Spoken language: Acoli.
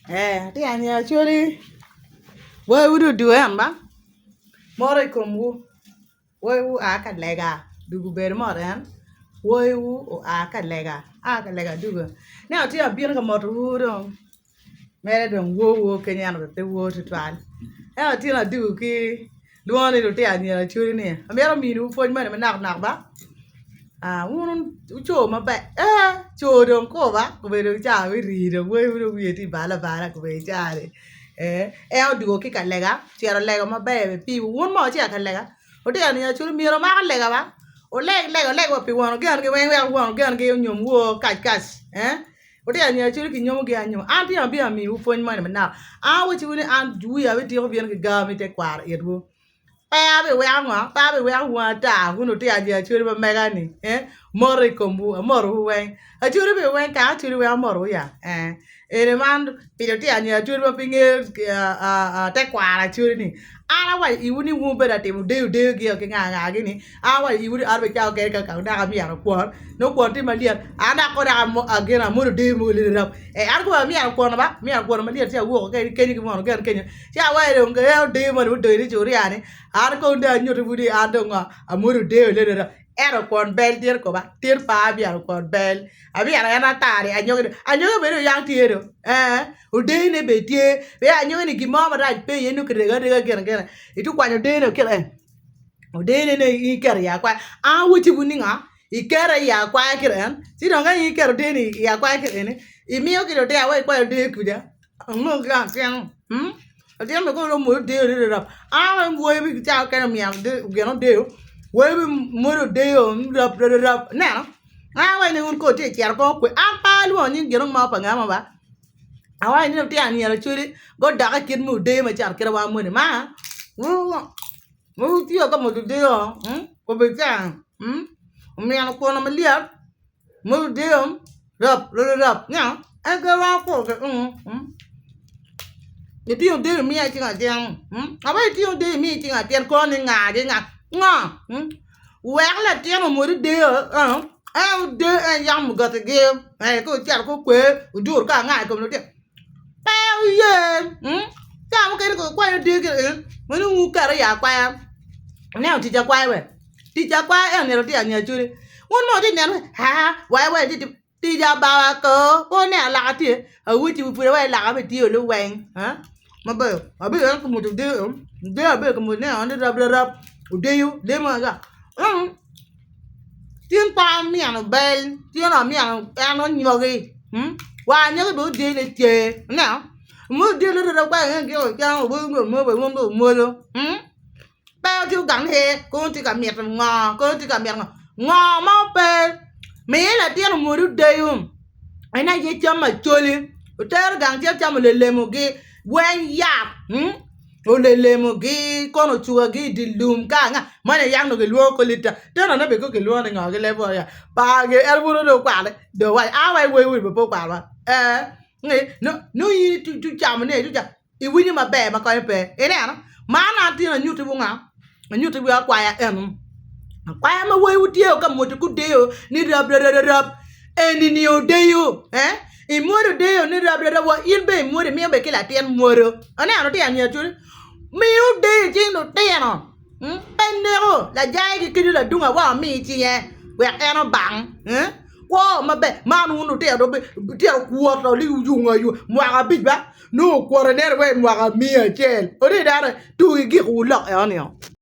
Ee atye ka ngiyo acholi waiwu dong odwogo en ba moto i komwu waiwu oa ka lega dwogo obedo mot en waiwu oa ka lega aa ka lega dwogo neno tye abino ka motowu dong mere dong wor wor kenyo ento bene pe wor tutwal ento tye adwogo ki Lwongo ni lutino anyira acholi ni amito miniwu pwony moni manok nok ba wun wuco maber ee co dong kwo ba obedo ca me rii dong wai dong wiye tye balo abala obedo cani ee en odwogo ki ka lega ocito olego maber bene piwu wun ma wucito ka lega lutino anyira acholi myero wumak lega ba wuleg lega wuleg wa pi won ogengi weng wek won ogengi onyom woo kac kac ee lutino anyira acholi kinyomogi anyoma an tye abino amiyowu pwony moni manok an awacciwu ni an wiya bitiko bino ki gar me tekwaro itwu pe abiweko ngo pe abiweko wun ata wun lutino anyira acholi ma mega ni moto i komwu amotowu weng acholi bene weng kaka acholi weng amotowu ya eni man pi lutino anyira acholi ma pe ngeyo tekwaro acholi ni an awaco iwu ni wun wubedo ka timo deyo deyo gi ki nga nga gi ni an awaco iwu ni an bene cawa mukene ka dako amyero kwon nongo kwon tye malyet an dok kono dok gin amwodo deyo mogo lirap an kong amyero kwon ba amyero kwon malyet ci awok kenyo ki mono gen kenyo ci awaco dong en odeyo moni mudoyo ni curia ni an kong dong anyutti ni an dong ngo amwodo deyo lirap ento kwon bel tye koba tye pe amyero kwon bel amyero en ata ni anyogi ni anyogi bene oyang tye do ee odeyone bene tye pien anyogi ni gin mo marac pe iye nongo kirego arega gin gine itye kwanyo odeyone kit en odeyone ni in iketo i akwaya an awacciwu ni ngo iketo i akwaya kit en ci dong ka in iketo odeyoni i akwaya kit eni imiyo ki lutino wa ikwanyo odeyo kuca Ango ki latin latin bene kong dong omwodo deyo adada an aye woi bene cawa mukene omyero gin odeyo woi bene mwodo odeyo rap rap ineno an awaco ni wun kong wutye ka cito kong okwe an pe alwongo nying gin mo pa ngat mo ba awaco ni lutino anyira acholi gudok i kit me odeyo macalo kit ma wan moni ma wutye ka mwodo deyo obed ca omyero kwon malyet Modo deyo rap rap nya en pe romo kuro ki itingo deyo imiya icing atin ape itingo deyo imiya icing atin kono ni nga ki nga ngo wek latin omod deyo en odeyo en yam mugati gi ka ocito ka okwe oduro ka anga i kom lutino pe oye ca mukene kono ikwanyo deyo ki ma nongo wuketo i akwaya ineno tic akwaya bene. Tic akwaya eno myero tye anyira cwiny wun mono wutye neno aa wai wai tye tic abawa ko pe wuneno laka tye awuci wi pud wai laka bene tye luweng maber abedo en ki odeyo odeyo abedo ka mwodo ne ni rap rap odeyo odeyo mo ata tin pe amyeno bel tin amyeno en onyogi wa anyogi bene odeyone tye ineno modo odeyone omwodo. Pe tye ogang ni ee kono tye ka mito ngo kono tye ka mito ngo ngo mo pe miyo latin omwod odeyo en aye cam acholi otero gang cito camo lelemogi weng yat olelemogi kono ocukogi i dye lum ka anga man aye yang dong kilwongo kolita tenone bene kono kilwongo ni ngo ki leb munu ya par en pud dong okwalo dong owaco an wa wai wi bene pe okwalo ee nongo in icamone Iwinyo maber ma konyo pe. Ineno? Man an tye anyutiwu nga? Anyutiwu akwaya eno. Akwaya ma waiwu tye ka mwodo ki odeyo ni rab rab rab rab. Eni ni odeyo. Eh? Imwodo odeyo ni rab rab rab wa in bene imwodo imiyo bene ki latin mwodo. Aneno tye anyira cwiny. Miyo odeyo i cing lutino. Hmm? Pe neko lajayi ki kenyo ladunga wa omi cinge wek en obang. Eh? Kwo maber. Man wun lutino dong lutino kwoto li oyungo ayunga mwaka abic ba. Nongo okwoto ineno wa i mwaka miya acel. Odi dano tugi gik wu lok eno nio.